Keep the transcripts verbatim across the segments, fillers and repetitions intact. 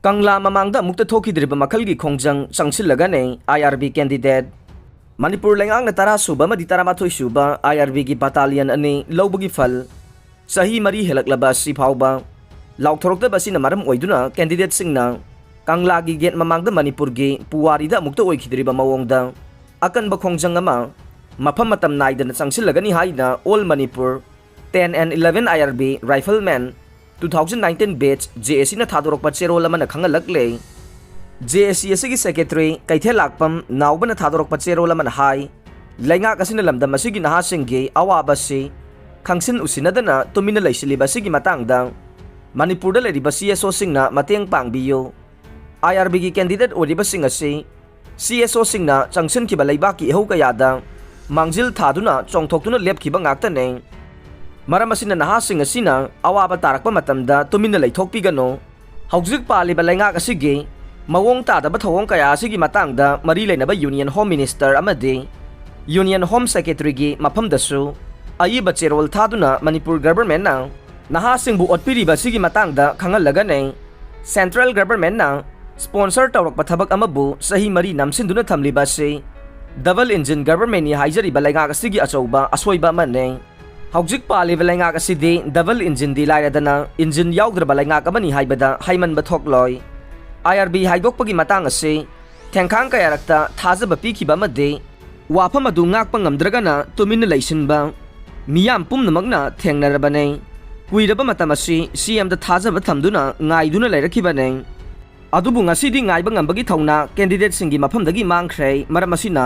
ꯀꯪꯂꯥ ꯃꯃꯥꯡꯗ ꯑꯃꯨꯛꯇ ꯊꯣꯛꯈꯤꯗ꯭ꯔꯤꯕ ꯃꯈꯜꯒꯤ ꯈꯣꯡꯖꯪ ꯆꯪꯁꯤꯜꯂꯒꯅꯤ ꯑꯥꯏ ꯑꯥꯔ ꯕꯤ candidate꯫ ꯃꯅꯤꯄꯨꯔ ꯂꯩꯉꯥꯛꯅ ꯇꯔꯥ ꯁꯨꯕ ꯑꯃꯗꯤ ꯇꯔꯥꯃꯥꯊꯣꯏ ꯁꯨꯕ ꯑꯥꯏ ꯑꯥꯔ ꯕꯤꯒꯤ battalion ꯑꯅꯤ ꯂꯧꯕꯒꯤ ꯐꯜ ꯆꯍꯤ ꯃꯔꯤ ꯍꯦꯜꯂꯛꯂꯕ ꯑꯁꯤ ꯐꯥꯎꯕ ꯂꯥꯎꯊꯣꯔꯛꯇꯕ ꯑꯁꯤꯅ ꯃꯔꯝ ꯑꯣꯏꯗꯨꯅ candidateꯁꯤꯡꯅ ꯀꯪꯂꯥꯒꯤ gate ꯃꯃꯥꯡꯗ ꯃꯅꯤꯄꯨꯔꯒꯤ ꯄꯨꯋꯥꯔꯤꯗ ꯑꯃꯨꯛꯇ ꯑꯣꯏꯈꯤꯗ꯭ꯔꯤꯕ ꯃꯑꯣꯡꯗ ꯑꯀꯟꯕ ꯈꯣꯡꯖꯪ ꯑꯃ ꯃꯐꯝ ꯃꯇꯝ ꯅꯥꯏꯗꯅ ꯆꯪꯁꯤꯜꯂꯒꯅꯤ ꯍꯥꯏꯅ All Manipur ten and eleven I R B Riflemen two thousand nineteen batch J A Cꯅ ꯊꯥꯗꯣꯔꯛꯄ ꯆꯦꯔꯣꯜ ꯑꯃꯅ ꯈꯪꯍꯜꯂꯛꯂꯦ꯫ J A C ꯑꯁꯤꯒꯤ secretary ꯀꯩꯊꯦꯜ ꯂꯥꯛꯄꯝ ꯅꯥꯎꯕꯅ ꯊꯥꯗꯣꯔꯛꯄ ꯆꯦꯔꯣꯜ ꯑꯃꯅ ꯍꯥꯏ, ꯂꯩꯉꯥꯛ ꯑꯁꯤꯅ ꯂꯝꯗꯝ ꯑꯁꯤꯒꯤ ꯅꯍꯥꯁꯤꯡꯒꯤ ꯑꯋꯥꯕ ꯑꯁꯤ ꯈꯪꯁꯤꯟ ꯎꯁꯤꯟꯅꯗꯅ ꯇꯨꯃꯤꯟꯅ ꯂꯩꯁꯤꯜꯂꯤꯕ ꯑꯁꯤꯒꯤ ꯃꯇꯥꯡꯗ ꯃꯅꯤꯄꯨꯔꯗ ꯂꯩꯔꯤꯕ C S Oꯁꯤꯡꯅ ꯃꯇꯦꯡ ꯄꯥꯡꯕꯤꯌꯨ꯫ ꯑꯥꯏ ꯑꯥꯔ ꯕꯤꯒꯤ candidate ꯑꯣꯏꯔꯤꯕꯁꯤꯡ ꯑꯁꯤ C S Oꯁꯤꯡꯅ ꯆꯪꯁꯤꯟꯈꯤꯕ ꯂꯩꯕꯥꯛꯀꯤ ꯏꯍꯧ ꯀꯌꯥꯗ ꯃꯥꯡꯖꯤꯜ ꯊꯥꯗꯨꯅ ꯆꯣꯡꯊꯣꯛꯇꯨꯅ ꯂꯦꯞꯈꯤꯕ ꯉꯥꯛꯇꯅꯤ꯫ ꯃꯔꯝ ꯑꯁꯤꯅ ꯅꯍꯥꯁꯤꯡ ꯑꯁꯤꯅ ꯑꯋꯥꯕ ꯇꯥꯔꯛꯄ ꯃꯇꯝꯗ ꯇꯨꯃꯤꯟꯅ ꯂꯩꯊꯣꯛꯄꯤꯒꯅꯨ꯫ ꯍꯧꯖꯤꯛ ꯄꯥꯜꯂꯤꯕ ꯂꯩꯉꯥꯛ ꯑꯁꯤꯒꯤ ꯃꯑꯣꯡ ꯇꯥꯗꯕ ꯊꯧꯑꯣꯡ ꯀꯌꯥ ꯑꯁꯤꯒꯤ ꯃꯇꯥꯡꯗ ꯃꯔꯤ ꯂꯩꯅꯕ Union Home Minister ꯑꯃꯗꯤ Union Home Secretaryꯒꯤ ꯃꯐꯝꯗꯁꯨ ꯑꯏꯕ ꯆꯦꯔꯣꯜ ꯊꯥꯗꯨꯅ ꯃꯅꯤꯄꯨꯔ governmentꯅ ꯅꯍꯥꯁꯤꯡꯕꯨ ꯑꯣꯠꯄꯤꯔꯤꯕ ꯑꯁꯤꯒꯤ ꯃꯇꯥꯡꯗ ꯈꯪꯍꯜꯂꯒꯅꯤ꯫ Central governmentꯅ sponsor ꯇꯧꯔꯛꯄ ꯊꯕꯛ ꯑꯃꯕꯨ ꯆꯍꯤ ꯃꯔꯤ ꯅꯝꯁꯤꯟꯗꯨꯅ ꯊꯝꯂꯤꯕ ꯑꯁꯤ double engine governmentꯅꯤ ꯍꯥꯏꯖꯔꯤꯕ ꯂꯩꯉꯥꯛ ꯑꯁꯤꯒꯤ ꯑꯆꯧꯕ ꯑꯁꯣꯏꯕ ꯑꯃꯅꯤ꯫ ꯍꯧꯖꯤꯛ ꯄꯥꯜꯂꯤꯕ ꯂꯩꯉꯥꯛ ꯑꯁꯤꯗꯤ double engineꯗꯤ ꯂꯥꯏꯔꯗꯅ engine ꯌꯥꯎꯗ꯭ꯔꯕ ꯂꯩꯉꯥꯛ ꯑꯃꯅꯤ ꯍꯥꯏꯕꯗ ꯍꯥꯏꯃꯟꯕ ꯊꯣꯛꯂꯣꯏ꯫ ꯑꯥꯏ ꯑꯥꯔ ꯕꯤ ꯍꯥꯏꯗꯣꯛꯄꯒꯤ ꯃꯇꯥꯡ ꯑꯁꯤ ꯊꯦꯡꯈꯥꯡ ꯀꯌꯥꯔꯛꯇ ꯊꯥꯖꯕ ꯄꯤꯈꯤꯕ ꯑꯃꯗꯤ ꯋꯥꯐꯝ ꯑꯗꯨ ꯉꯥꯛꯄ ꯉꯝꯗ꯭ꯔꯒꯅ ꯇꯨꯃꯤꯟꯅ ꯂꯩꯁꯤꯟꯕ ꯃꯤꯌꯥꯝ ꯄꯨꯝꯅꯃꯛꯅ ꯊꯦꯡꯅꯔꯕꯅꯤ꯫ ꯀꯨꯏꯔꯕ ꯃꯇꯝ ꯑꯁꯤ C Mꯗ ꯊꯥꯖꯕ ꯊꯝꯗꯨꯅ ꯉꯥꯏꯗꯨꯅ ꯂꯩꯔꯛꯈꯤꯕꯅꯤ꯫ ꯑꯗꯨꯕꯨ ꯉꯁꯤꯗꯤ ꯉꯥꯏꯕ ꯉꯝꯕꯒꯤ ꯊꯧꯅꯥ candidateꯁꯤꯡꯒꯤ ꯃꯐꯝꯗꯒꯤ ꯃꯥꯡꯈ꯭ꯔꯦ꯫ ꯃꯔꯝ ꯑꯁꯤꯅ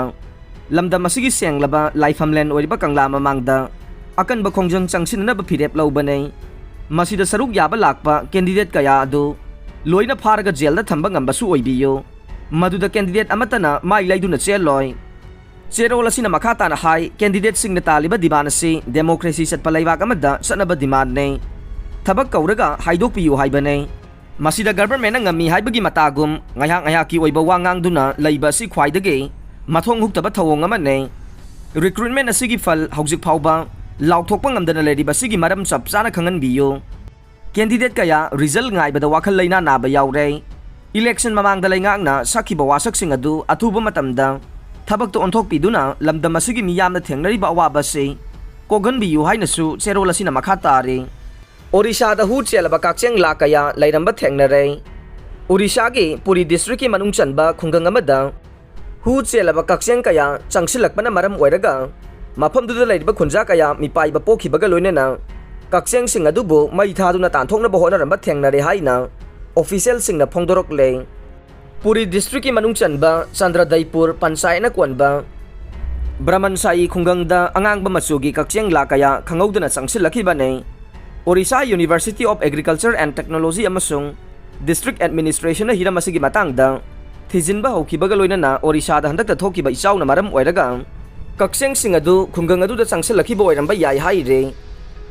ꯂꯝꯗꯝ ꯑꯁꯤꯒꯤ ꯁꯦꯡꯂꯕ ꯂꯥꯏꯐꯝꯂꯦꯟ ꯑꯣꯏꯔꯤꯕ ꯀꯪꯂꯥ ꯃꯃꯥꯡꯗ ꯑꯀꯟꯕ ꯈꯣꯡꯖꯪ ꯆꯪꯁꯤꯟꯅꯅꯕ ꯐꯤꯔꯦꯞ ꯂꯧꯕꯅꯤ꯫ ꯃꯁꯤꯗ ꯁꯔꯨꯛ ꯌꯥꯕ ꯂꯥꯛꯄ candidate ꯀꯌꯥ ꯑꯗꯨ ꯂꯣꯏꯅ ꯐꯥꯔꯒ ꯖꯦꯜꯗ ꯊꯝꯕ ꯉꯝꯕꯁꯨ ꯑꯣꯏꯕꯤꯌꯨ꯫ ꯃꯗꯨꯗ candidate ꯑꯃꯠꯇꯅ ꯃꯥꯏ ꯂꯩꯗꯨꯅ ꯆꯦꯜꯂꯣꯏ꯫ ꯆꯦꯔꯣꯜ ꯑꯁꯤꯅ ꯃꯈꯥ ꯇꯥꯅ ꯍꯥꯏ, candidateꯁꯤꯡꯅ ꯇꯥꯜꯂꯤꯕ demand ꯑꯁꯤ democracy ꯆꯠꯄ ꯂꯩꯕꯥꯛ ꯑꯃꯗ ꯆꯠꯅꯕ demandꯅꯤ꯫ ꯊꯕꯛ ꯀꯧꯔꯒ ꯍꯥꯏꯗꯣꯛꯄꯤꯌꯨ ꯍꯥꯏꯕꯅꯤ꯫ ꯃꯁꯤꯗ governmentꯅ ꯉꯝꯃꯤ ꯍꯥꯏꯕꯒꯤ ꯃꯇꯥꯒꯨꯝ ꯉꯥꯏꯍꯥꯛ ꯉꯥꯏꯍꯥꯛꯀꯤ ꯑꯣꯏꯕ ꯋꯥ ꯉꯥꯡꯗꯨꯅ ꯂꯩꯕ ꯑꯁꯤ ꯈ꯭ꯋꯥꯏꯗꯒꯤ ꯃꯊꯣꯡ ꯍꯨꯛꯇꯕ ꯊꯧꯑꯣꯡ ꯑꯃꯅꯤ꯫ Recruitment ꯑꯁꯤꯒꯤ ꯐꯜ ꯍꯧꯖꯤꯛ ꯐꯥꯎꯕ ꯂꯥꯎꯊꯣꯛꯄ ꯉꯝꯗꯅ ꯂꯩꯔꯤꯕ ꯑꯁꯤꯒꯤ ꯃꯔꯝ ꯆꯞ ꯆꯥꯅ ꯈꯪꯍꯟꯕꯤꯌꯨ꯫ Candidate ꯀꯌꯥ result ꯉꯥꯏꯕꯗ ꯋꯥꯈꯜ ꯂꯩꯅꯥ ꯅꯥꯕ ꯌꯥꯎꯔꯦ꯫ Election ꯃꯃꯥꯡꯗ ꯂꯩꯉꯥꯛꯅ ꯁꯛꯈꯤꯕ ꯋꯥꯁꯛꯁꯤꯡ ꯑꯗꯨ ꯑꯊꯨꯕ ꯃꯇꯝꯗ ꯊꯕꯛꯇ ꯑꯣꯟꯊꯣꯛꯄꯤꯗꯨꯅ ꯂꯝꯗꯝ ꯑꯁꯤꯒꯤ ꯃꯤꯌꯥꯝꯅ ꯊꯦꯡꯅꯔꯤꯕ ꯑꯋꯥꯕ ꯑꯁꯤ ꯀꯣꯛꯍꯟꯕꯤꯌꯨ ꯍꯥꯏꯅꯁꯨ ꯆꯦꯔꯣꯜ ꯑꯁꯤꯅ ꯃꯈꯥ ꯇꯥꯔꯤ꯫ ꯑꯣꯔꯤꯁꯥꯗ ꯍꯨ ꯆꯦꯜꯂꯕ ꯀꯛꯆꯦꯡ ꯂꯥꯈ ꯀꯌꯥ ꯂꯩꯔꯝꯕ ꯊꯦꯡꯅꯔꯦ꯫ ꯑꯣꯔꯤꯁꯥꯒꯤ ꯄꯨꯔꯤ districtꯀꯤ ꯃꯅꯨꯡ ꯆꯟꯕ ꯈꯨꯡꯒꯪ ꯑꯃꯗ ꯍꯨ ꯆꯦꯜꯂꯕ ꯀꯛꯆꯦꯡ ꯀꯌꯥ ꯆꯪꯁꯤꯜꯂꯛꯄꯅ ꯃꯔꯝ ꯑꯣꯏꯔꯒ ꯃꯐꯝꯗꯨꯗ ꯂꯩꯔꯤꯕ ꯈꯨꯟꯖꯥ ꯀꯌꯥ ꯃꯤꯄꯥꯏꯕ ꯄꯣꯛꯈꯤꯕꯒ ꯂꯣꯏꯅꯅ ꯀꯛꯆꯦꯡꯁꯤꯡ ꯑꯗꯨꯕꯨ ꯃꯩ ꯊꯥꯗꯨꯅ ꯇꯥꯟꯊꯣꯛꯅꯕ ꯍꯣꯠꯅꯔꯝꯕ ꯊꯦꯡꯅꯔꯦ ꯍꯥꯏꯅ officialꯁꯤꯡꯅ ꯐꯣꯡꯗꯣꯔꯛꯂꯦ꯫ ꯄꯨꯔꯤ districtꯀꯤ ꯃꯅꯨꯡ ꯆꯟꯕ ꯆꯟꯗ꯭ꯔꯗꯩꯄꯨꯔ ꯄꯟꯆꯥꯌꯠꯅ ꯀꯣꯟꯕ ꯕ꯭ꯔꯃꯟꯁꯥꯏ ꯈꯨꯡꯒꯪꯗ ꯑꯉꯥꯡꯕ ꯃꯆꯨꯒꯤ ꯀꯛꯆꯦꯡ ꯂꯥꯈ ꯀꯌꯥ ꯈꯪꯍꯧꯗꯅ ꯆꯪꯁꯤꯜꯂꯛꯈꯤꯕꯅꯤ꯫ Orissa University of Agriculture and Technology ꯑꯃꯁꯨꯡ district administrationꯅ ꯍꯤꯔꯝ ꯑꯁꯤꯒꯤ ꯃꯇꯥꯡꯗ ꯊꯤꯖꯤꯟꯕ ꯍꯧꯈꯤꯕꯒ ꯂꯣꯏꯅꯅ ꯑꯣꯔꯤꯁꯥꯗ ꯍꯟꯗꯛꯇ ꯊꯣꯛꯈꯤꯕ ꯏꯆꯥꯎꯅ ꯃꯔꯝ ꯑꯣꯏꯔꯒ ꯀꯛꯆꯦꯡꯁꯤꯡ ꯑꯗꯨ ꯈꯨꯡꯒꯪ ꯑꯗꯨꯗ ꯆꯪꯁꯤꯜꯂꯛꯈꯤꯕ ꯑꯣꯏꯔꯝꯕ ꯌꯥꯏ ꯍꯥꯏꯔꯦ꯫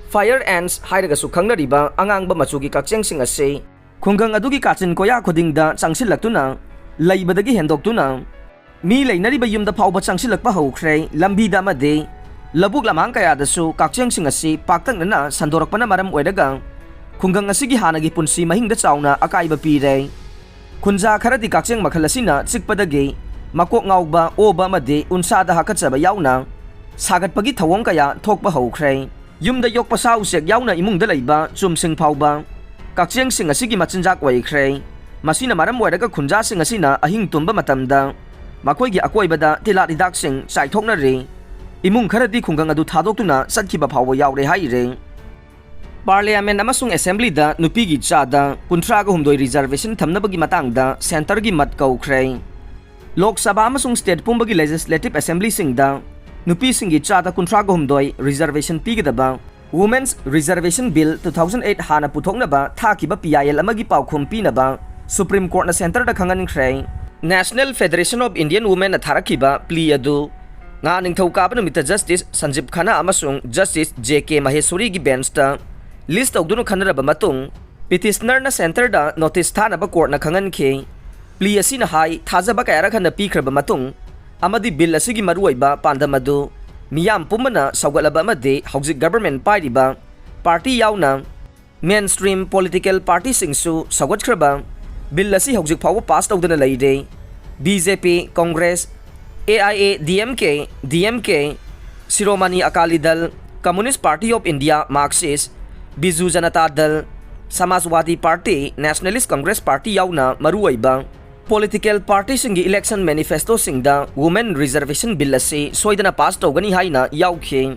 Fire ants ꯍꯥꯏꯔꯒꯁꯨ ꯈꯪꯅꯔꯤꯕ ꯑꯉꯥꯡꯕ ꯃꯆꯨꯒꯤ ꯀꯛꯆꯦꯡꯁꯤꯡ ꯑꯁꯤ ꯈꯨꯡꯒꯪ ꯑꯗꯨꯒꯤ ꯀꯥꯆꯤꯟ ꯀꯣꯌꯥ ꯈꯨꯗꯤꯡꯗ ꯆꯪꯁꯤꯜꯂꯛꯇꯨꯅ ꯂꯩꯕꯗꯒꯤ ꯍꯦꯟꯗꯣꯛꯇꯨꯅ ꯃꯤ ꯂꯩꯅꯔꯤꯕ ꯌꯨꯝꯗ ꯐꯥꯎꯕ ꯆꯪꯁꯤꯜꯂꯛꯄ ꯍꯧꯈ꯭ꯔꯦ꯫ ꯂꯝꯕꯤꯗ ꯑꯃꯗꯤ ꯂꯧꯕꯨꯛ ꯂꯝꯍꯥꯡ ꯀꯌꯥꯗꯁꯨ ꯀꯛꯆꯦꯡꯁꯤꯡ ꯑꯁꯤ ꯄꯥꯛꯇꯛꯅꯅ ꯁꯟꯗꯣꯔꯛꯄꯅ ꯃꯔꯝ ꯑꯣꯏꯔꯒ ꯈꯨꯡꯒꯪ ꯑꯁꯤꯒꯤ ꯍꯥꯟꯅꯒꯤ ꯄꯨꯟꯁꯤ ꯃꯍꯤꯡꯗ ꯆꯥꯎꯅ ꯑꯀꯥꯏꯕ ꯄꯤꯔꯦ꯫ ꯈꯨꯟꯖꯥ ꯈꯔꯗꯤ ꯀꯛꯆꯦꯡ ꯃꯈꯜ ꯑꯁꯤꯅ ꯆꯤꯛꯄꯗꯒꯤ ꯃꯀꯣꯛ ꯉꯥꯎꯕ, ꯑꯣꯕ ꯑꯃꯗꯤ ꯎꯟꯁꯥꯗ ꯍꯥꯀꯠꯆꯕ ꯌꯥꯎꯅ ꯁꯥꯒꯠꯄꯒꯤ ꯊꯧꯑꯣꯡ ꯀꯌꯥ ꯊꯣꯛꯄ ꯍꯧꯈ꯭ꯔꯦ꯫ ꯌꯨꯝꯗ ꯌꯣꯛꯄ ꯁꯥ ꯎꯆꯦꯛ ꯌꯥꯎꯅ ꯏꯃꯨꯡꯗ ꯂꯩꯕ ꯆꯨꯝꯁꯤꯡ ꯐꯥꯎꯕ ꯀꯛꯆꯦꯡꯁꯤꯡ ꯑꯁꯤꯒꯤ ꯃꯆꯤꯟꯖꯥꯛ ꯑꯣꯏꯈ꯭ꯔꯦ꯫ ꯃꯁꯤꯅ ꯃꯔꯝ ꯑꯣꯏꯔꯒ ꯈꯨꯟꯖꯥꯁꯤꯡ ꯑꯁꯤꯅ ꯑꯍꯤꯡ ꯇꯨꯝꯕ ꯃꯇꯝꯗ ꯃꯈꯣꯏꯒꯤ ꯑꯀꯣꯏꯕꯗ ꯇꯤꯜꯍꯥꯠ ꯍꯤꯗꯥꯛꯁꯤꯡ ꯆꯥꯏꯊꯣꯛꯅꯔꯤ꯫ ꯏꯃꯨꯡ ꯈꯔꯗꯤ ꯈꯨꯡꯒꯪ ꯑꯗꯨ ꯊꯥꯗꯣꯛꯇꯨꯅ ꯆꯠꯈꯤꯕ ꯐꯥꯎꯕ ꯌꯥꯎꯔꯦ ꯍꯥꯏꯔꯦ꯫ Parliament ꯑꯃꯁꯨꯡ Assemblyꯗ ꯅꯨꯄꯤꯒꯤ ꯆꯥꯗ ꯀꯨꯟꯊ꯭ꯔꯥꯒ ꯍꯨꯝꯗꯣꯏ reservation ꯊꯝꯅꯕꯒꯤ ꯃꯇꯥꯡꯗ centreꯒꯤ ꯃꯠ ꯀꯧꯈ꯭ꯔꯦ꯫ ꯂꯣꯛ ꯁꯚꯥ ꯑꯃꯁꯨꯡ state ꯄꯨꯝꯕꯒꯤ legislative assemblyꯁꯤꯡꯗ ꯅꯨꯄꯤꯁꯤꯡꯒꯤ ꯆꯥꯗ ꯀꯨꯟꯊ꯭ꯔꯥꯒ ꯍꯨꯝꯗꯣꯏ reservation ꯄꯤꯒꯗꯕ Women's Reservation Bill two thousand eight ꯍꯥꯟꯅ ꯄꯨꯊꯣꯛꯅꯕ ꯊꯥꯈꯤꯕ P I L ꯑꯃꯒꯤ ꯄꯥꯎꯈꯨꯝ ꯄꯤꯅꯕ Supreme Courtꯅ centreꯗ ꯈꯪꯍꯟꯈ꯭ꯔꯦ꯫ National Federation of Indian Womenꯅ ꯊꯥꯔꯛꯈꯤꯕ plea ꯑꯗꯨ ꯉꯥ ꯅꯤꯡꯊꯧꯀꯥꯕ ꯅꯨꯃꯤꯠꯇ Justice ꯁꯟꯖꯤꯕ ꯈꯟꯅꯥ ꯑꯃꯁꯨꯡ Justice J K ꯃꯍꯦꯁ꯭ꯋꯔꯤꯒꯤ benchꯇ list ꯇꯧꯗꯨꯅ ꯈꯟꯅꯔꯕ ꯃꯇꯨꯡ, petitionerꯅ centreꯗ notice ꯊꯥꯅꯕ courtꯅ ꯈꯪꯍꯟꯈꯤ꯫ Plea ꯑꯁꯤꯅ ꯍꯥꯏ, ꯊꯥꯖꯕ ꯀꯌꯥꯔꯛ ꯍꯟꯅ ꯄꯤꯈ꯭ꯔꯕ ꯃꯇꯨꯡ ꯑꯃꯗꯤ bill ꯑꯁꯤꯒꯤ ꯃꯔꯨꯑꯣꯏꯕ ꯄꯥꯟꯗꯝ ꯑꯗꯨ ꯃꯤꯌꯥꯝ ꯄꯨꯝꯕꯅ ꯁꯧꯒꯠꯂꯕ ꯑꯃꯗꯤ ꯍꯧꯖꯤꯛ government ꯄꯥꯏꯔꯤꯕ party ꯌꯥꯎꯅ mainstream political partyꯁꯤꯡꯁꯨ ꯁꯧꯒꯠꯈ꯭ꯔꯕ Bill ꯑꯁꯤ ꯍꯧꯖꯤꯛ ꯐꯥꯎꯕ pass ꯇꯧꯗꯅ ꯂꯩꯔꯦ꯫ B J P, Congress, A I A D M K, D M K, Shiromani Akali Dal, Communist Party of India, Marxist, Biju Janata Dal, Samajwadi Party, Nationalist Congress Party ꯌꯥꯎꯅ ꯃꯔꯨꯑꯣꯏꯕ political partyꯁꯤꯡꯒꯤ election manifestoꯁꯤꯡꯗ women reservation bill ꯑꯁꯤ ꯁꯣꯏꯗꯅ pass ꯇꯧꯒꯅꯤ ꯍꯥꯏꯅ ꯌꯥꯎꯈꯤ꯫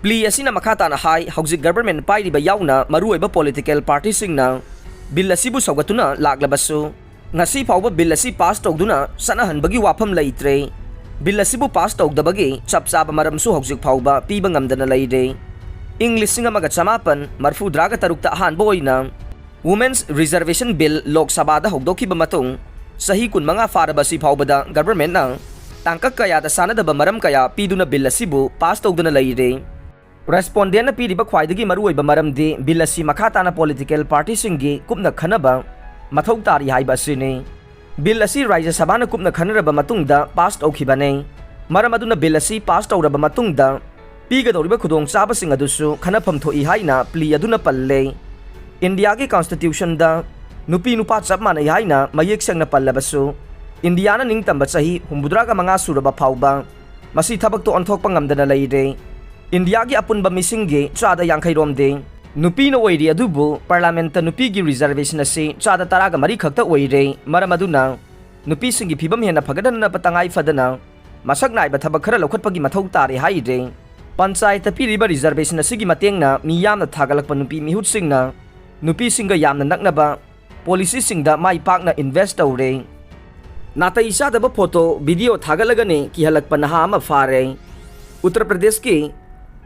Plea ꯑꯁꯤꯅ ꯃꯈꯥ ꯇꯥꯅ ꯍꯥꯏ, ꯍꯧꯖꯤꯛ government ꯄꯥꯏꯔꯤꯕ ꯌꯥꯎꯅ ꯃꯔꯨꯑꯣꯏꯕ political partyꯁꯤꯡꯅ bill ꯑꯁꯤꯕꯨ ꯁꯧꯒꯠꯇꯨꯅ ꯂꯥꯛꯂꯕꯁꯨ, ꯉꯁꯤ ꯐꯥꯎꯕ bill ꯑꯁꯤ pass ꯇꯧꯗꯨꯅ ꯆꯠꯅꯍꯟꯕꯒꯤ ꯋꯥꯐꯝ ꯂꯩꯇ꯭ꯔꯦ꯫ Bill ꯑꯁꯤꯕꯨ pass ꯇꯧꯗꯕꯒꯤ ꯆꯞ ꯆꯥꯕ ꯃꯔꯝꯁꯨ ꯍꯧꯖꯤꯛ ꯐꯥꯎꯕ ꯄꯤꯕ ꯉꯝꯗꯅ ꯂꯩꯔꯦ꯫ ꯏꯪ ꯂꯤꯁꯤꯡ ꯑꯃꯒ ꯆꯃꯥꯄꯟ ꯃꯔꯐꯨꯇꯔꯥꯒ ꯇꯔꯨꯛꯇ ꯑꯍꯥꯟꯕ ꯑꯣꯏꯅ Women's Reservation Bill ꯂꯣꯛ ꯁꯚꯥꯗ ꯍꯧꯗꯣꯛꯈꯤꯕ ꯃꯇꯨꯡ, ꯆꯍꯤ ꯀꯨꯟꯃꯉꯥ ꯐꯥꯔꯕꯁꯤ ꯐꯥꯎꯕꯗ governmentꯅ ꯇꯥꯡꯀꯛ ꯀꯌꯥꯗ ꯆꯥꯟꯅꯗꯕ ꯃꯔꯝ ꯀꯌꯥ ꯄꯤꯗꯨꯅ bill ꯑꯁꯤꯕꯨ pass ꯇꯧꯗꯅ ꯂꯩꯔꯦ꯫ Respondentꯅ ꯄꯤꯔꯤꯕ ꯈ꯭ꯋꯥꯏꯗꯒꯤ ꯃꯔꯨꯑꯣꯏꯕ ꯃꯔꯝꯗꯤ bill ꯑꯁꯤ ꯃꯈꯥ ꯇꯥꯅ political partyꯁꯤꯡꯒꯤ ꯀꯨꯞꯅ ꯈꯟꯅꯕ ꯃꯊꯧ ꯇꯥꯔꯤ ꯍꯥꯏꯕ ꯑꯁꯤꯅꯤ꯫ Bill ꯑꯁꯤ ꯔꯥꯖ꯭ꯌ ꯁꯚꯥꯅ ꯀꯨꯞꯅ ꯈꯟꯅꯔꯕ ꯃꯇꯨꯡꯗ pass ꯇꯧꯈꯤꯕꯅꯤ꯫ ꯃꯔꯝ ꯑꯗꯨꯅ bill ꯑꯁꯤ pass ꯇꯧꯔꯕ ꯃꯇꯨꯡꯗ ꯄꯤꯒꯗꯧꯔꯤꯕ ꯈꯨꯗꯣꯡꯆꯥꯕꯁꯤꯡ ꯑꯗꯨꯁꯨ ꯈꯟꯅꯐꯝ ꯊꯣꯛꯏ ꯍꯥꯏꯅ plea ꯑꯗꯨꯅ ꯄꯜꯂꯦ꯫ ꯏꯟꯗꯤꯌꯥꯒꯤ constitutionꯗ ꯅꯨꯄꯤ ꯅꯨꯄꯥ ꯆꯞ ꯃꯥꯟꯅꯩ ꯍꯥꯏꯅ ꯃꯌꯦꯛ ꯁꯦꯡꯅ ꯄꯜꯂꯕꯁꯨ, ꯏꯟꯗꯤꯌꯥꯅ ꯅꯤꯡꯇꯝꯕ ꯆꯍꯤ ꯍꯨꯝꯐꯨꯇꯔꯥꯒ ꯃꯉꯥ ꯁꯨꯔꯕ ꯐꯥꯎꯕ ꯃꯁꯤ ꯊꯕꯛꯇ ꯑꯣꯟꯊꯣꯛꯄ ꯉꯝꯗꯅ ꯂꯩꯔꯦ꯫ ꯏꯟꯗꯤꯌꯥꯒꯤ ꯑꯄꯨꯟꯕ ꯃꯤꯁꯤꯡꯒꯤ ꯆꯥꯗ ꯌꯥꯡꯈꯩ ꯔꯣꯝꯗꯤ ꯅꯨꯄꯤꯅ ꯑꯣꯏꯔꯤ, ꯑꯗꯨꯕꯨ parliamentꯇ ꯅꯨꯄꯤꯒꯤ reservation ꯑꯁꯤ ꯆꯥꯗ ꯇꯔꯥꯒ ꯃꯔꯤ ꯈꯛꯇ ꯑꯣꯏꯔꯦ꯫ ꯃꯔꯝ ꯑꯗꯨꯅ ꯅꯨꯄꯤꯁꯤꯡꯒꯤ ꯐꯤꯕꯝ ꯍꯦꯟꯅ ꯐꯒꯠꯍꯟꯅꯕ ꯇꯉꯥꯏ ꯐꯗꯅ ꯃꯁꯛ ꯅꯥꯏꯕ ꯊꯕꯛ ꯈꯔ ꯂꯧꯈꯠꯄꯒꯤ ꯃꯊꯧ ꯇꯥꯔꯦ ꯍꯥꯏꯔꯦ꯫ Panchayatꯇ ꯄꯤꯔꯤꯕ reservation ꯑꯁꯤꯒꯤ ꯃꯇꯦꯡꯅ ꯃꯤ ꯌꯥꯝꯅ ꯊꯥꯒꯠꯂꯛꯄ ꯅꯨꯄꯤ ꯃꯤꯍꯨꯠꯁꯤꯡꯅ ꯅꯨꯄꯤꯁꯤꯡꯒ ꯌꯥꯝꯅ ꯅꯛꯅꯕ policyꯁꯤꯡꯗ ꯃꯥꯏ ꯄꯥꯛꯅ invest ꯇꯧꯔꯦ꯫ ꯅꯥꯇꯩ ꯆꯥꯗꯕ photo, video ꯊꯥꯒꯠꯂꯒꯅꯤ ꯀꯤꯍꯜꯂꯛꯄ ꯅꯍꯥ ꯑꯃ ꯐꯥꯔꯦ꯫ ꯎꯠꯇꯔ ꯄ꯭ꯔꯗꯦꯁꯀꯤ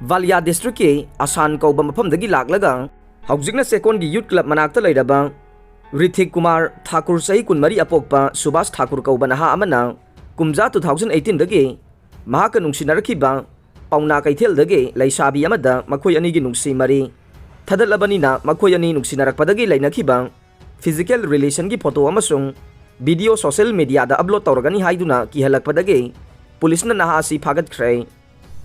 ꯕꯥꯂꯤꯌꯥ districtꯀꯤ ꯑꯁꯥꯟ ꯀꯧꯕ ꯃꯐꯝꯗꯒꯤ ꯂꯥꯛꯂꯒ ꯍꯧꯖꯤꯛꯅ ꯆꯦꯛꯀꯣꯟꯒꯤ youth club ꯃꯅꯥꯛꯇ ꯂꯩꯔꯕ ꯔꯤꯊꯤꯛ ꯀꯨꯃꯥꯔ ꯊꯥꯀꯨꯔ, ꯆꯍꯤ ꯀꯨꯟꯃꯔꯤ ꯑꯄꯣꯛꯄ ꯁꯨꯕꯥꯁ ꯊꯥꯀꯨꯔ ꯀꯧꯕ ꯅꯍꯥ ꯑꯃꯅ ꯀꯨꯝꯖꯥ two thousand eighteenꯗꯒꯤ ꯃꯍꯥꯛꯀ ꯅꯨꯡꯁꯤꯅꯔꯛꯈꯤꯕ ꯄꯥꯎꯅꯥ ꯀꯩꯊꯦꯜꯗꯒꯤ ꯂꯩꯁꯥꯕꯤ ꯑꯃꯗ ꯃꯈꯣꯏ ꯑꯅꯤꯒꯤ ꯅꯨꯡꯁꯤ ꯃꯔꯤ ꯊꯗꯠꯂꯕꯅꯤꯅ, ꯃꯈꯣꯏ ꯑꯅꯤ ꯅꯨꯡꯁꯤꯅꯔꯛꯄꯗꯒꯤ ꯂꯩꯅꯈꯤꯕ physical relationꯒꯤ photo ꯑꯃꯁꯨꯡ video social mediaꯗ upload ꯇꯧꯔꯒꯅꯤ ꯍꯥꯏꯗꯨꯅ ꯀꯤꯍꯜꯂꯛꯄꯗꯒꯤ ꯄꯨꯂꯤꯁꯅ ꯅꯍꯥ ꯑꯁꯤ ꯐꯥꯒꯠꯈ꯭ꯔꯦ꯫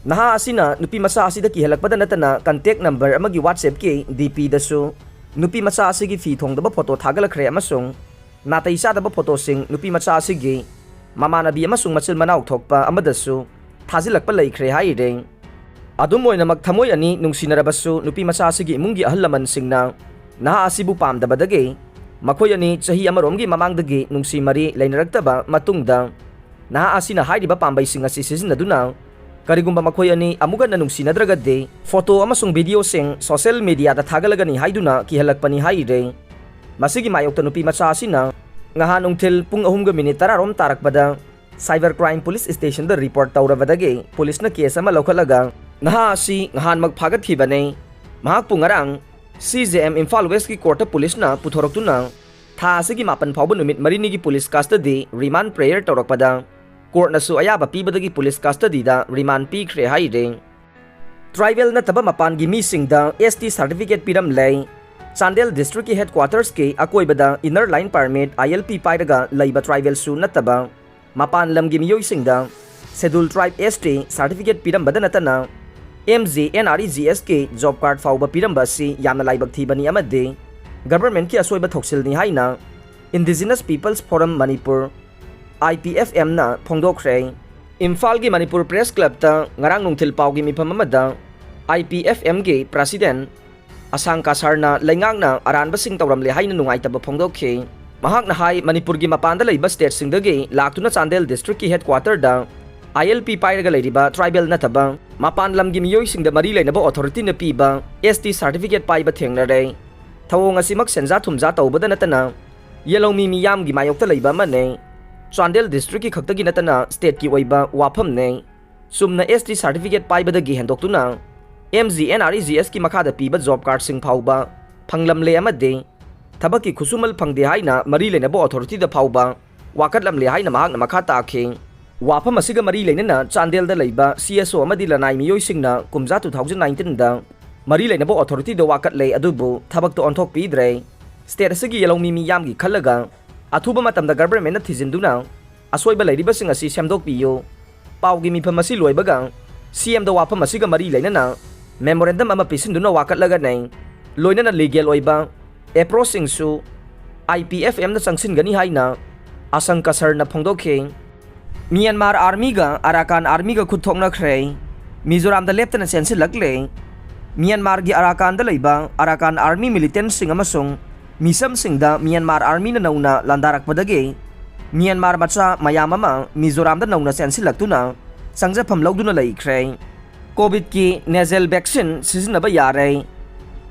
ꯅꯍꯥ ꯑꯁꯤꯅ ꯅꯨꯄꯤ ꯃꯆꯥ ꯑꯁꯤꯗ ꯀꯤꯍꯜꯂꯛꯄꯗ ꯅꯠꯇꯅ contact number ꯑꯃꯒꯤ WhatsAppꯀꯤ DPꯗꯁꯨ ꯅꯨꯄꯤ ꯃꯆꯥ ꯑꯁꯤꯒꯤ ꯐꯤ ꯊꯣꯡꯗꯕ photo ꯊꯥꯒꯠꯂꯛꯈ꯭ꯔꯦ ꯑꯃꯁꯨꯡ ꯅꯥꯇꯩ ꯆꯥꯗꯕ ꯐꯣꯇꯣꯁꯤꯡ ꯅꯨꯄꯤ ꯃꯆꯥ ꯑꯁꯤꯒꯤ ꯃꯃꯥꯟꯅꯕꯤ ꯑꯃꯁꯨꯡ ꯃꯆꯤꯟ ꯃꯅꯥꯎ ꯊꯣꯛꯄ ꯑꯃꯗꯁꯨ ꯊꯥꯖꯤꯜꯂꯛꯄ ꯂꯩꯈ꯭ꯔꯦ ꯍꯥꯏꯔꯦ꯫ ꯑꯗꯨꯝ ꯑꯣꯏꯅꯃꯛ, ꯊꯃꯣꯏ ꯑꯅꯤ ꯅꯨꯡꯁꯤꯅꯔꯕꯁꯨ, ꯅꯨꯄꯤ ꯃꯆꯥ ꯑꯁꯤꯒꯤ ꯏꯃꯨꯡꯒꯤ ꯑꯍꯜ ꯂꯃꯟꯁꯤꯡꯅ ꯅꯍꯥ ꯑꯁꯤꯕꯨ ꯄꯥꯝꯗꯕꯗꯒꯤ ꯃꯈꯣꯏ ꯑꯅꯤ ꯆꯍꯤ ꯑꯃꯔꯣꯝꯒꯤ ꯃꯃꯥꯡꯗꯒꯤ ꯅꯨꯡꯁꯤ ꯃꯔꯤ ꯂꯩꯅꯔꯛꯇꯕ ꯃꯇꯨꯡꯗ, ꯅꯍꯥ ꯑꯁꯤꯅ ꯍꯥꯏꯔꯤꯕ ꯄꯥꯝꯕꯩꯁꯤꯡ ꯑꯁꯤ ꯁꯤꯖꯤꯟꯅꯗꯨꯅ ꯀꯔꯤꯒꯨꯝꯕ ꯃꯈꯣꯏ ꯑꯅꯤ ꯑꯃꯨꯛ ꯍꯟꯅ ꯅꯨꯡꯁꯤꯅꯗ꯭ꯔꯒꯗꯤ ꯐꯣꯇꯣ ꯑꯃꯁꯨꯡ ꯚꯤꯗꯤꯑꯣꯁꯤꯡ ꯁꯣꯁꯤꯌꯦꯜ ꯃꯤꯗꯤꯌꯥꯗ ꯊꯥꯒꯠꯂꯒꯅꯤ ꯍꯥꯏꯗꯨꯅ ꯀꯤꯍꯜꯂꯛꯄꯅꯤ ꯍꯥꯏꯔꯦ꯫ ꯃꯁꯤꯒꯤ ꯃꯥꯌꯣꯛꯇ ꯅꯨꯄꯤ ꯃꯆꯥ ꯑꯁꯤꯅ ꯉꯍꯥꯟ ꯅꯨꯡꯊꯤꯜ ꯄꯨꯡ ꯑꯍꯨꯝꯒ ꯃꯤꯅꯤꯠ ꯇꯔꯥꯔꯣꯝ ꯇꯥꯔꯛꯄꯗ ꯁꯥꯏꯕꯔ ꯀ꯭ꯔꯥꯏꯝ ꯄꯨꯂꯤꯁ ꯁ꯭ꯇꯦꯁꯟꯗ ꯔꯤꯄꯣꯔꯠ ꯇꯧꯔꯕꯗꯒꯤ ꯄꯨꯂꯤꯁꯅ ꯀꯦꯁ ꯑꯃ ꯂꯧꯈꯠꯂꯒ ꯅꯍꯥ ꯑꯁꯤ ꯉꯍꯥꯟꯃꯛ ꯐꯥꯒꯠꯈꯤꯕꯅꯤ꯫ ꯃꯍꯥꯛꯄꯨ ꯉꯔꯥꯡ ꯁꯤ ꯖꯦ ꯑꯦꯝ ꯏꯝꯐꯥꯜ ꯋꯦꯁꯀꯤ ꯀꯣꯔꯠꯇ ꯄꯨꯂꯤꯁꯅ ꯄꯨꯊꯣꯔꯛꯇꯨꯅ ꯊꯥ ꯑꯁꯤꯒꯤ ꯃꯥꯄꯟ ꯐꯥꯎꯕ ꯅꯨꯃꯤꯠ ꯃꯔꯤꯅꯤꯒꯤ ꯄꯨꯂꯤꯁ ꯀꯁꯇꯗꯤ ꯔꯤꯃꯥꯟ ꯄ꯭ꯔꯦꯌꯔ ꯇꯧꯔꯛꯄꯗ ꯀꯣꯔꯠꯅꯁꯨ ꯑꯌꯥꯕ ꯄꯤꯕꯗꯒꯤ ꯄꯨꯂꯤꯁ ꯀꯁꯇꯗꯤꯗ ꯔꯤꯃꯥꯟ ꯄꯤꯈ꯭ꯔꯦ ꯍꯥꯏꯔꯦ꯫ ꯇ꯭ꯔꯥꯏꯕꯦꯜ ꯅꯠꯇꯕ ꯃꯄꯥꯟꯒꯤ ꯃꯤꯁꯤꯡꯗ ꯑꯦꯁ ꯇꯤ ꯁꯥꯔꯇꯤꯐꯤꯀꯦꯠ ꯄꯤꯔꯝꯂꯦ꯫ ꯆꯥꯟꯗꯦꯜ ꯗꯤꯁꯇ꯭ꯔꯤꯛꯀꯤ ꯍꯦꯗꯀ꯭ꯋꯥꯇꯔꯁꯀꯤ ꯑꯀꯣꯏꯕꯗ inner line permit, I L P, ꯄꯥꯏꯔꯒ ꯂꯩꯕ ꯇ꯭ꯔꯥꯏꯕꯦꯜꯁꯨ ꯅꯠꯇꯕ ꯃꯄꯥꯟ ꯂꯝꯒꯤ ꯃꯤꯑꯣꯏꯁꯤꯡꯗ schedule tribe S T certificate ꯄꯤꯔꯝꯕꯗ ꯅꯠꯇꯅ M G N R E G ꯑꯦꯁꯀꯤ ꯖꯣꯕ ꯀꯥꯔꯗ ꯐꯥꯎꯕ ꯄꯤꯔꯝꯕ ꯑꯁꯤ ꯌꯥꯝꯅ ꯂꯥꯏꯕꯛ ꯊꯤꯕꯅꯤ ꯑꯃꯗꯤ ꯒꯚꯔꯟꯃꯦꯟꯠꯀꯤ ꯑꯁꯣꯏꯕ ꯊꯣꯛꯁꯤꯜꯅꯤ ꯍꯥꯏꯅ Indigenous People's Forum Manipur, I P F M, ꯅ ꯐꯣꯡꯗꯣꯛꯈ꯭ꯔꯦ꯫ ꯏꯝꯐꯥꯜꯒꯤ ꯃꯅꯤꯄꯨꯔ ꯄ꯭ꯔꯦꯁ ꯀ꯭ꯂꯕꯇ ꯉꯔꯥꯡ ꯅꯨꯡꯊꯤꯜ ꯄꯥꯎꯒꯤ ꯃꯤꯐꯝ ꯑꯃꯗ I P F M ꯒꯤ ꯄ꯭ꯔꯁꯤꯗꯦꯟꯠ ꯑꯁꯥꯡ ꯀꯁꯥꯔꯅ ꯂꯩꯉꯥꯛꯅ ꯑꯔꯥꯟꯕꯁꯤꯡ ꯇꯧꯔꯝꯂꯦ ꯍꯥꯏꯅ ꯅꯨꯡꯉꯥꯏꯇꯕ ꯐꯣꯡꯗꯣꯛꯈꯤ꯫ ꯃꯍꯥꯛꯅ ꯍꯥꯏ, ꯃꯅꯤꯄꯨꯔꯒꯤ ꯃꯄꯥꯟꯗ ꯂꯩꯕ ꯁ꯭ꯇꯦꯠꯁꯤꯡꯗꯒꯤ ꯂꯥꯛꯇꯨꯅ ꯆꯥꯟꯗꯦꯜ ꯗꯤꯁꯇ꯭ꯔꯤꯛꯀꯤ ꯍꯦꯗꯀ꯭ꯋꯥꯇꯔꯗ ꯑꯥꯏ ꯑꯦꯜ ꯄꯤ ꯄꯥꯏꯔꯒ ꯂꯩꯔꯤꯕ ꯇ꯭ꯔꯥꯏꯕꯦꯜ ꯅꯠꯇꯕ ꯃꯄꯥꯟ ꯂꯝꯒꯤ ꯃꯤꯑꯣꯏꯁꯤꯡꯗ ꯃꯔꯤ ꯂꯩꯅꯕ ꯑꯣꯊꯣꯔꯤꯇꯤꯅ ꯄꯤꯕ ꯑꯦꯁ ꯇꯤ ꯁꯥꯔꯇꯤꯐꯤꯀꯦꯠ ꯄꯥꯏꯕ ꯊꯦꯡꯅꯔꯦ꯫ ꯊꯧꯑꯣꯡ ꯑꯁꯤꯃꯛ ꯁꯦꯟꯖꯥ ꯊꯨꯝꯖꯥ ꯇꯧꯕꯗ ꯅꯠꯇꯅ ꯌꯦꯜꯍꯧꯃꯤ ꯃꯤꯌꯥꯝꯒꯤ ꯃꯥꯌꯣꯛꯇ ꯂꯩꯕ ꯑꯃꯅꯤ꯫ ꯆꯥꯟꯗꯦꯜ ꯗꯤꯁꯇ꯭ꯔꯤꯛꯀꯤ ꯈꯛꯇꯒꯤ ꯅꯠꯇꯅ ꯁ꯭ꯇꯦꯠꯀꯤ ꯑꯣꯏꯕ ꯋꯥꯐꯝꯅꯤ꯫ ꯆꯨꯝꯅ ꯑꯦꯁ ꯇꯤ ꯁꯥꯔꯇꯤꯐꯤꯀꯦꯠ ꯄꯥꯏꯕꯗꯒꯤ ꯍꯦꯟꯗꯣꯛꯇꯨꯅ M G N R E G ꯑꯦꯁꯀꯤ ꯃꯈꯥꯗ ꯄꯤꯕ ꯖꯣꯕ ꯀꯥꯔꯗꯁꯤꯡ ꯐꯥꯎꯕ ꯐꯪꯂꯝꯂꯦ ꯑꯃꯗꯤ ꯊꯕꯛꯀꯤ ꯈꯨꯠꯁꯨꯃꯜ ꯐꯪꯗꯦ ꯍꯥꯏꯅ ꯃꯔꯤ ꯂꯩꯅꯕ ꯑꯣꯊꯣꯔꯤꯇꯤꯗ ꯐꯥꯎꯕ ꯋꯥꯀꯠꯂꯝꯂꯦ ꯍꯥꯏꯅ ꯃꯍꯥꯛꯅ ꯃꯈꯥ ꯇꯥꯈꯤ꯫ ꯋꯥꯐꯝ ꯑꯁꯤꯒ ꯃꯔꯤ ꯂꯩꯅꯅ ꯆꯥꯟꯗꯦꯜꯗ ꯂꯩꯕ ꯁꯤ ꯑꯦꯁ ꯑꯣ ꯑꯃꯗꯤ ꯂꯅꯥꯏ ꯃꯤꯑꯣꯏꯁꯤꯡꯅ ꯀꯨꯝꯖꯥ two thousand nineteenꯗ ꯃꯔꯤ ꯂꯩꯅꯕ ꯑꯣꯊꯣꯔꯤꯇꯤꯗ ꯋꯥꯀꯠꯂꯦ, ꯑꯗꯨꯕꯨ ꯊꯕꯛꯇ ꯑꯣꯟꯊꯣꯛꯄꯤꯗ꯭ꯔꯦ꯫ ꯁ꯭ꯇꯦꯠ ꯑꯁꯤꯒꯤ ꯌꯦꯜꯍꯧꯃꯤ ꯃꯤꯌꯥꯝꯒꯤ ꯈꯜꯂꯒ ꯑꯊꯨꯕ ꯃꯇꯝꯗ ꯒꯚꯔꯟꯃꯦꯟꯠꯅ ꯊꯤꯖꯤꯟꯗꯨꯅ ꯑꯁꯣꯏꯕ ꯂꯩꯔꯤꯕꯁꯤꯡ ꯑꯁꯤ ꯁꯦꯝꯗꯣꯛꯄꯤꯌꯨ꯫ ꯄꯥꯎꯒꯤ ꯃꯤꯐꯝ ꯑꯁꯤ ꯂꯣꯏꯕꯒ ꯁꯤ ꯑꯦꯝꯗ ꯋꯥꯐꯝ ꯑꯁꯤꯒ ꯃꯔꯤ ꯂꯩꯅꯅ ꯃꯦꯃꯣꯔꯦꯟꯗꯝ ꯑꯃ ꯄꯤꯁꯤꯟꯗꯨꯅ ꯋꯥꯀꯠꯂꯒꯅꯤ꯫ ꯂꯣꯏꯅꯅ ꯂꯤꯒꯦꯜ ꯑꯣꯏꯕ ꯑꯦꯄ꯭ꯔꯣꯆꯁꯤꯡꯁꯨ ꯑꯥꯏ ꯄꯤ ꯑꯦꯐ ꯑꯦꯝꯗ ꯆꯪꯁꯤꯟꯒꯅꯤ ꯍꯥꯏꯅ ꯑꯁꯪ ꯀꯁꯔꯅ ꯐꯣꯡꯗꯣꯛꯈꯤ꯫ ꯃ꯭ꯌꯥꯟꯃꯥꯔ ꯑꯥꯔꯃꯤꯒ ꯑꯔꯥꯀꯥꯟ ꯑꯥꯔꯃꯤꯒ ꯈꯨꯠ ꯊꯣꯛꯅꯈ꯭ꯔꯦ꯫ ꯃꯤꯖꯣꯔꯥꯝꯗ ꯂꯦꯞꯇꯅ ꯆꯦꯟꯁꯤꯜꯂꯛꯂꯦ꯫ ꯃ꯭ꯌꯥꯟꯃꯥꯔꯒꯤ ꯑꯔꯥꯀꯥꯟꯗ ꯂꯩꯕ ꯑꯔꯥꯀꯥꯟ ꯑꯥꯔꯃꯤ ꯃꯤꯂꯤꯇꯦꯟꯁꯤꯡ ꯑꯃꯁꯨꯡ ꯃꯤꯁꯝꯁꯤꯡꯗ ꯃ꯭ꯌꯥꯟꯃꯥꯔ ꯑꯥꯔꯃꯤꯅ ꯅꯧꯅ ꯂꯥꯟꯗꯥꯔꯛꯄꯗꯒꯤ ꯃ꯭ꯌꯥꯟꯃꯥꯔ ꯃꯆꯥ ꯃꯌꯥꯝ ꯑꯃ ꯃꯤꯖꯣꯔꯥꯝꯗ ꯅꯧꯅ ꯆꯦꯟꯁꯤꯜꯂꯛꯇꯨꯅ ꯆꯪꯖꯐꯝ ꯂꯧꯗꯨꯅ ꯂꯩꯈ꯭ꯔꯦ꯫ ꯀꯣꯚꯤꯗꯀꯤ ꯅꯦꯖꯦꯜ ꯚꯦꯛꯁꯤꯟ ꯁꯤꯖꯤꯟꯅꯕ ꯌꯥꯔꯦ꯫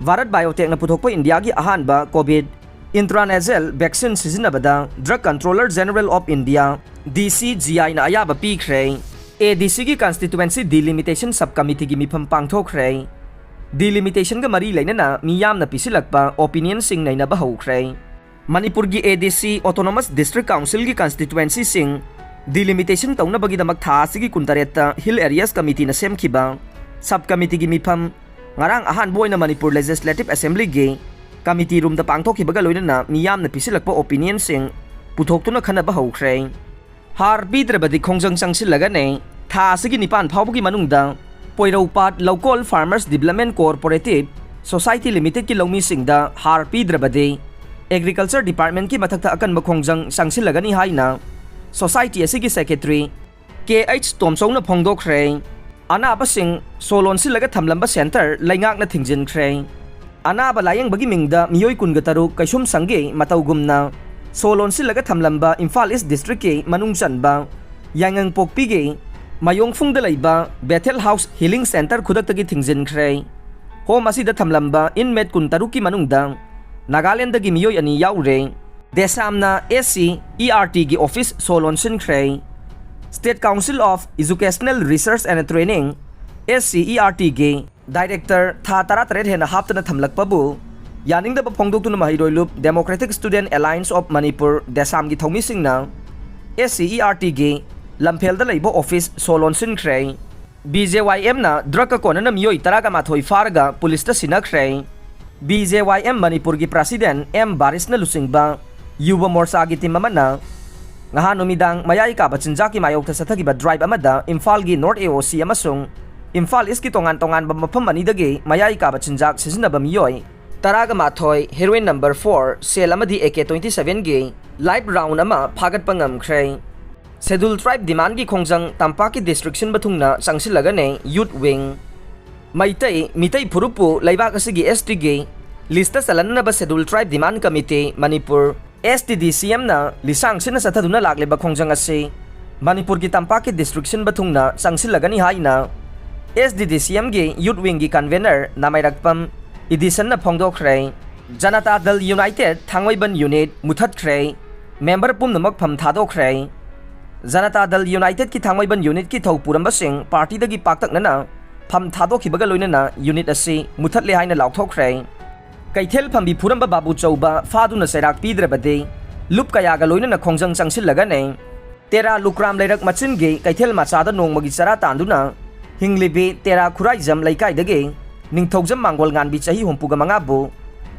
ꯚꯥꯔꯠ ꯕꯥꯏꯑꯣꯇꯦꯛꯅ ꯄꯨꯊꯣꯛꯄ ꯏꯟꯗꯤꯌꯥꯒꯤ ꯑꯍꯥꯟꯕ ꯀꯣꯚꯤꯗ ꯏꯟꯇ꯭ꯔꯥꯅꯦꯖꯦꯜ ꯚꯦꯛꯁꯤꯟ ꯁꯤꯖꯤꯟꯅꯕꯗ Drug Controller General of India, D C G ꯑꯥꯏꯅ ꯑꯌꯥꯕ ꯄꯤꯈ꯭ꯔꯦ꯫ ꯑꯦ ꯗꯤ ꯁꯤꯒꯤ ꯀꯟꯁꯇꯤꯇ꯭ꯋꯦꯟꯁꯤ ꯗꯤꯂꯤꯃꯤꯇꯦꯁꯟ ꯁꯕ ꯀꯃꯤꯇꯤꯒꯤ ꯃꯤꯐꯝ ꯄꯥꯡꯊꯣꯛꯈ꯭ꯔꯦ꯫ ꯗꯤꯂꯤꯃꯤꯇꯦꯁꯟꯒ ꯃꯔꯤ ꯂꯩꯅꯅ ꯃꯤꯌꯥꯝꯅ ꯄꯤꯁꯤꯜꯂꯛꯄ ꯑꯣꯄꯤꯅꯤꯌꯟꯁꯤꯡ ꯅꯩꯅꯕ ꯍꯧꯈ꯭ꯔꯦ꯫ ꯃꯅꯤꯄꯨꯔꯒꯤ ꯑꯦ ꯗꯤ ꯁꯤ, Autonomous District Councilꯒꯤ ꯀꯟꯁꯇꯤꯇ꯭ꯋꯦꯟꯁꯤꯁꯤꯡ ꯗꯤꯂꯤꯃꯤꯇꯦꯁꯟ ꯇꯧꯅꯕꯒꯤꯗꯃꯛ ꯊꯥ ꯑꯁꯤꯒꯤ ꯀꯨꯟꯇꯔꯦꯠꯇ ꯍꯤꯜ ꯑꯦꯔꯤꯌꯥꯁ ꯀꯃꯤꯇꯤꯅ ꯁꯦꯝꯈꯤꯕ ꯁꯕ ꯀꯃꯤꯇꯤꯒꯤ ꯃꯤꯐꯝ ꯉꯔꯥꯡ ꯑꯍꯥꯟꯕ ꯑꯣꯏꯅ ꯃꯅꯤꯄꯨꯔ ꯂꯦꯖꯤꯁꯂꯦꯇꯤꯚ ꯑꯦꯁꯦꯝꯕ꯭ꯂꯤꯒꯤ ꯀꯃꯤꯇꯤ ꯔꯨꯝꯗ ꯄꯥꯡꯊꯣꯛꯈꯤꯕꯒ ꯂꯣꯏꯅꯅ ꯃꯤꯌꯥꯝꯅ ꯄꯤꯁꯤꯜꯂꯛꯄ ꯑꯣꯄꯤꯅꯤꯌꯟꯁꯤꯡ ꯄꯨꯊꯣꯛꯇꯨꯅ ꯈꯟꯅꯕ ꯍꯧꯈ꯭ꯔꯦ꯫ ꯍꯥꯔ ꯄꯤꯗ꯭ꯔꯕꯗꯤ ꯈꯣꯡꯖꯪ ꯆꯪꯁꯤꯜꯂꯒꯅꯤ꯫ ꯊꯥ ꯑꯁꯤꯒꯤ ꯅꯤꯄꯥꯟ ꯐꯥꯎꯕꯒꯤ ꯃꯅꯨꯡꯗ ꯄꯣꯏꯔꯧꯄꯥꯠ ꯂꯧꯀꯣꯜ ꯐꯥꯔꯃꯔꯁ ꯗꯤꯕꯂꯞꯃꯦꯟ ꯀꯣꯑꯣꯄꯔꯦꯇꯤꯚ ꯁꯣꯁꯥꯏꯇꯤ ꯂꯤꯃꯤꯇꯦꯗꯀꯤ ꯂꯧꯃꯤꯁꯤꯡꯗ ꯍꯥꯔ ꯄꯤꯗ꯭ꯔꯕꯗꯤ ꯑꯦꯒ꯭ꯔꯤꯀꯜꯆꯔ ꯗꯤꯄꯥꯔꯠꯃꯦꯟꯠꯀꯤ ꯃꯊꯛꯇ ꯑꯀꯟꯕ ꯈꯣꯡꯖꯪ ꯆꯪꯁꯤꯜꯂꯒꯅꯤ ꯍꯥꯏꯅ ꯁꯣꯁꯥꯏꯇꯤ ꯑꯁꯤꯒꯤ ꯁꯦꯀ꯭ꯔꯦꯇꯔꯤ ꯀꯦ ꯑꯩꯆ ꯇꯣꯝꯆꯧꯅ ꯐꯣꯡꯗꯣꯛꯈ꯭ꯔꯦ꯫ ꯑꯅꯥꯕꯁꯤꯡ ꯁꯣ ꯂꯣꯟꯁꯤꯜꯂꯒ ꯊꯝꯂꯝꯕ ꯁꯦꯟꯇꯔ ꯂꯩꯉꯥꯛꯅ ꯊꯤꯡꯖꯤꯟꯈ꯭ꯔꯦ꯫ ꯑꯅꯥꯕ ꯂꯥꯌꯦꯡꯕꯒꯤ ꯃꯤꯡꯗ ꯃꯤꯑꯣꯏ ꯀꯨꯟꯒ ꯇꯔꯨꯛ ꯀꯩꯁꯨꯝꯁꯪꯒꯤ ꯃꯇꯧꯒꯨꯝꯅ ꯁꯣ ꯂꯣꯟꯁꯤꯜꯂꯒ ꯊꯝꯂꯝꯕ ꯏꯝꯐꯥꯜ ꯏꯁ ꯗꯤꯁꯇ꯭ꯔꯤꯛꯀꯤ ꯃꯅꯨꯡ ꯆꯟꯕ ꯌꯥꯏꯉꯪꯄꯣꯛꯄꯤꯒꯤ ꯃꯌꯣꯡꯐꯨꯡꯗ ꯂꯩꯕ ꯕꯦꯊꯦꯜ ꯍꯥꯎꯁ ꯍꯤꯂꯤꯡ ꯁꯦꯟꯇꯔ ꯈꯨꯗꯛꯇꯒꯤ ꯊꯤꯡꯖꯤꯟꯈ꯭ꯔꯦ꯫ ꯍꯣꯝ ꯑꯁꯤꯗ ꯊꯝꯂꯝꯕ ꯏꯟꯃꯦꯠ ꯀꯨꯟꯇꯔꯨꯛꯀꯤ ꯃꯅꯨꯡꯗ ꯅꯥꯒꯥꯂꯦꯟꯗꯒꯤ ꯃꯤꯑꯣꯏ ꯑꯅꯤ ꯌꯥꯎꯔꯦ꯫ ꯗꯦꯁꯥꯝꯅ ꯑꯦꯁ ꯁꯤ ꯏ ꯑꯥꯔ ꯇꯤꯒꯤ ꯑꯣꯐꯤꯁ ꯁꯣ ꯂꯣꯟꯁꯤꯟꯈ꯭ꯔꯦ꯫ State Council of Educational Research and Training, S C E R T ꯒꯤ ꯗꯥꯏꯔꯦꯛꯇꯔ ꯊꯥ ꯇꯔꯥꯇꯔꯦꯠ ꯍꯦꯟꯅ ꯍꯥꯞꯇꯅ ꯊꯝꯂꯛꯄꯕꯨ ꯌꯥꯅꯤꯡꯗꯕ ꯐꯣꯡꯗꯣꯛꯇꯨꯅ ꯃꯍꯩꯔꯣꯏ ꯂꯨꯞ Democratic Student Alliance of Manipur, ꯗꯦꯁꯥꯝꯒꯤ ꯊꯧꯃꯤꯁꯤꯡꯅ S C E R ꯇꯤꯒꯤ ꯂꯝꯐꯦꯜꯗ ꯂꯩꯕ ꯑꯣꯐꯤꯁ ꯁꯣ ꯂꯣꯟꯁꯤꯟꯈ꯭ꯔꯦ꯫ ꯕꯤ ꯖꯦ ꯋꯥꯏ ꯑꯦꯝꯅ ꯗ꯭ꯔꯒꯀ ꯀꯣꯟꯅꯅ ꯃꯤꯑꯣꯏ ꯇꯔꯥꯒ ꯃꯥꯊꯣꯏ ꯐꯥꯔꯒ ꯄꯨꯂꯤꯁꯇ ꯁꯤꯟꯅꯈ꯭ꯔꯦ꯫ ꯕꯤ ꯖꯦ ꯋꯥꯏ ꯑꯦꯝ ꯃꯅꯤꯄꯨꯔꯒꯤ ꯄ꯭ꯔꯁꯤꯗꯦꯟ ꯑꯦꯝ ꯕꯥꯔꯤꯁꯅ ꯂꯨꯆꯤꯡꯕ ꯌꯨꯕ ꯃꯣꯔꯆꯥꯒꯤ ꯇꯤꯝ ꯑꯃꯅ ꯉꯍꯥꯟ ꯅꯨꯃꯤꯗꯥꯡ ꯃꯌꯥꯏ ꯀꯥꯕ ꯆꯤꯟꯖꯥꯛꯀꯤ ꯃꯥꯌꯣꯛꯇ ꯆꯠꯊꯈꯤꯕ ꯗ꯭ꯔꯥꯏꯚ ꯑꯃꯗ ꯏꯝꯐꯥꯜꯒꯤ ꯅꯣꯔꯠ ꯑꯦ ꯑꯣ ꯁꯤ ꯑꯃꯁꯨꯡ ꯏꯝꯐꯥꯜ ꯏꯁꯀꯤ ꯇꯣꯉꯥꯟ ꯇꯣꯉꯥꯟꯕ ꯃꯐꯝ ꯑꯅꯤꯗꯒꯤ ꯃꯌꯥꯏ ꯀꯥꯕ ꯆꯤꯟꯖꯥꯛ ꯁꯤꯖꯤꯟꯅꯕ ꯃꯤꯑꯣꯏ ꯇꯔꯥꯒ ꯃꯥꯊꯣꯏ, heroin number four, ꯁꯦꯜ ꯑꯃꯗꯤ A K twenty seven ꯒꯤ live round ꯑꯃ ꯐꯥꯒꯠꯄ ꯉꯝꯈ꯭ꯔꯦ꯫ Schedule Tribe demandꯒꯤ ꯈꯣꯡꯖꯪ ꯇꯝꯄꯥꯛꯀꯤ district ꯁꯤꯟꯕ ꯊꯨꯡꯅ ꯆꯪꯁꯤꯜꯂꯒꯅꯤ youth wing꯫ ꯃꯩꯇꯩ, ꯃꯤꯇꯩ ꯐꯨꯔꯨꯞꯄꯨ ꯂꯩꯕꯥꯛ ꯑꯁꯤꯒꯤ S T ꯒꯤ list ꯆꯜꯍꯟꯅꯕ Schedule Tribe Demand Committee, Manipur, S T D C M ꯅ ꯂꯤꯁꯥꯡ ꯁꯤꯠꯅ ꯆꯠꯊꯗꯨꯅ ꯂꯥꯛꯂꯤꯕ ꯈꯣꯡꯖꯪ ꯑꯁꯤ ꯃꯅꯤꯄꯨꯔꯒꯤ ꯇꯝꯄꯥꯛꯀꯤ district ꯁꯤꯟꯕ ꯊꯨꯡꯅ ꯆꯪꯁꯤꯜꯂꯒꯅꯤ ꯍꯥꯏꯅ S T D C M ꯒꯤ youth wing ꯒꯤ convener ꯅꯥꯃꯩꯔꯛꯄꯝ ꯏꯗꯤꯁꯟꯅ ꯐꯣꯡꯗꯣꯛꯈ꯭ꯔꯦ꯫ ꯖꯅꯇꯥ ꯗꯜ United ꯊꯥꯡꯃꯩꯕꯟ unit ꯃꯨꯊꯠꯈ꯭ꯔꯦ꯫ Member ꯄꯨꯝꯅꯃꯛ ꯐꯝ ꯊꯥꯗꯣꯛꯈ꯭ꯔꯦ꯫ ꯖꯅꯇꯥ ꯗꯜ United ꯀꯤ ꯊꯥꯡꯃꯩꯕꯟ unit ꯀꯤ ꯊꯧ ꯄꯨꯔꯝꯕꯁꯤꯡ party ꯗꯒꯤ ꯄꯥꯛꯇꯛꯅꯅ ꯐꯝ ꯊꯥꯗꯣꯛꯈꯤꯕꯒ ꯂꯣꯏꯅꯅ unit ꯑꯁꯤ ꯃꯨꯊꯠꯂꯦ ꯍꯥꯏꯅ ꯂꯥꯎꯊꯣꯛꯈ꯭ꯔꯦ꯫ ꯀꯩꯊꯦꯜ ꯐꯝꯕꯤ ꯐꯨꯔꯝꯕ ꯕꯥꯕꯨ ꯆꯧꯕ ꯐꯥꯗꯨꯅ ꯆꯩꯔꯥꯛ ꯄꯤꯗ꯭ꯔꯕꯗꯤ ꯂꯨꯞ ꯀꯌꯥꯒ ꯂꯣꯏꯅꯅ ꯈꯣꯡꯖꯪ ꯆꯪꯁꯤꯜꯂꯒꯅꯤ꯫ ꯇꯦꯔꯥ ꯂꯨꯀ꯭ꯔꯥꯝ ꯂꯩꯔꯛ ꯃꯆꯤꯟꯒꯤ ꯀꯩꯊꯦꯜ ꯃꯆꯥꯗ ꯅꯣꯡꯃꯒꯤ ꯆꯔꯥ ꯇꯥꯟꯗꯨꯅ ꯍꯤꯡꯂꯤꯕꯤ ꯇꯦꯔꯥ ꯈꯨꯔꯥꯏꯖꯝ ꯂꯩꯀꯥꯏꯗꯒꯤ ꯅꯤꯡꯊꯧꯖꯝ ꯃꯥꯡꯒꯣꯜ ꯉꯥꯟꯕꯤ ꯆꯍꯤ ꯍꯨꯝꯐꯨꯒ ꯃꯉꯥꯕꯨ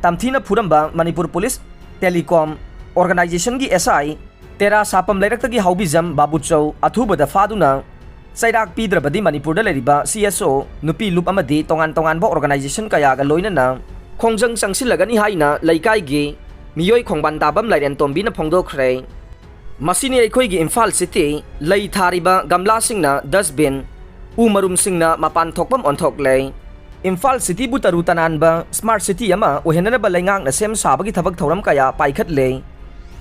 ꯇꯝꯊꯤꯅ ꯐꯨꯔꯝꯕ ꯃꯅꯤꯄꯨꯔ ꯄꯨꯂꯤꯁ telecom organization ꯒꯤ S I, ꯇꯦꯔꯥ ꯁꯥꯄꯝ ꯂꯩꯔꯛꯇꯒꯤ ꯍꯥꯎꯕꯤꯖꯝ ꯕꯥꯕꯨꯆꯧ ꯑꯊꯨꯕꯗ ꯐꯥꯗꯨꯅ ꯆꯩꯔꯥꯛ ꯄꯤꯗ꯭ꯔꯕꯗꯤ ꯃꯅꯤꯄꯨꯔꯗ ꯂꯩꯔꯤꯕ C S O, ꯅꯨꯄꯤ ꯂꯨꯞ ꯑꯃꯗꯤ ꯇꯣꯉꯥꯟ ꯇꯣꯉꯥꯟꯕ organization ꯀꯌꯥꯒ ꯂꯣꯏꯅꯅ ꯈꯣꯡꯖꯪ ꯆꯪꯁꯤꯜꯂꯒꯅꯤ ꯍꯥꯏꯅ ꯂꯩꯀꯥꯏꯒꯤ ꯃꯤꯑꯣꯏ ꯈꯣꯡꯕꯥꯟ ꯇꯥꯕꯝ ꯂꯥꯏꯔꯦꯟ ꯇꯣꯝꯕꯤꯅ ꯐꯣꯡꯗꯣꯛꯈ꯭ꯔꯦ꯫ ꯃꯁꯤꯅꯤ ꯑꯩꯈꯣꯏꯒꯤ ꯏꯝꯐꯥꯜ city, ꯂꯩ ꯊꯥꯔꯤꯕ ꯒꯝꯂꯥꯁꯤꯡꯅ dustbin, ꯎ ꯃꯔꯨꯝꯁꯤꯡꯅ ꯃꯄꯥꯟ ꯊꯣꯛꯐꯝ ꯑꯣꯟꯊꯣꯛꯂꯦ꯫ ꯏꯝꯐꯥꯜ cityꯕꯨ ꯇꯔꯨ ꯇꯅꯥꯟꯕ smart city ꯑꯃ ꯑꯣꯏꯍꯟꯅꯅꯕ ꯂꯩꯉꯥꯛꯅ ꯁꯦꯝ ꯁꯥꯕꯒꯤ ꯊꯕꯛ ꯊꯧꯔꯝ ꯀꯌꯥ ꯄꯥꯏꯈꯠꯂꯦ꯫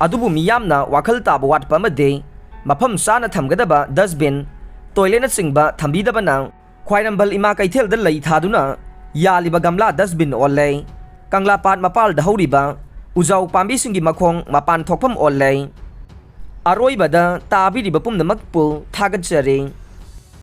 ꯑꯗꯨꯕꯨ ꯃꯤꯌꯥꯝꯅ ꯋꯥꯈꯜ ꯇꯥꯕ ꯋꯥꯠꯄ ꯑꯃꯗꯤ ꯃꯐꯝ ꯆꯥꯅ ꯊꯝꯒꯗꯕ dustbin, toiletꯅꯆꯤꯡꯕ ꯊꯝꯕꯤꯗꯕꯅ ꯈ꯭ꯋꯥꯏꯔꯝꯕꯜ ꯏꯃꯥ ꯀꯩꯊꯦꯜꯗ ꯂꯩ ꯊꯥꯗꯨꯅ ꯌꯥꯜꯂꯤꯕ ꯒꯝꯂꯥ dustbin ꯑꯣꯜꯂꯦ꯫ ꯀꯪꯂꯥꯄꯥꯠ ꯃꯄꯥꯜꯗ ꯍꯧꯔꯤꯕ ꯎꯖꯥꯎ ꯄꯥꯝꯕꯤꯁꯤꯡꯒꯤ ꯃꯈꯣꯡ ꯃꯄꯥꯟ ꯊꯣꯛꯐꯝ ꯑꯣꯜꯂꯦ꯫ ꯑꯔꯣꯏꯕꯗ ꯇꯥꯕꯤꯔꯤꯕ ꯄꯨꯝꯅꯃꯛꯄꯨ ꯊꯥꯒꯠꯆꯔꯤ꯫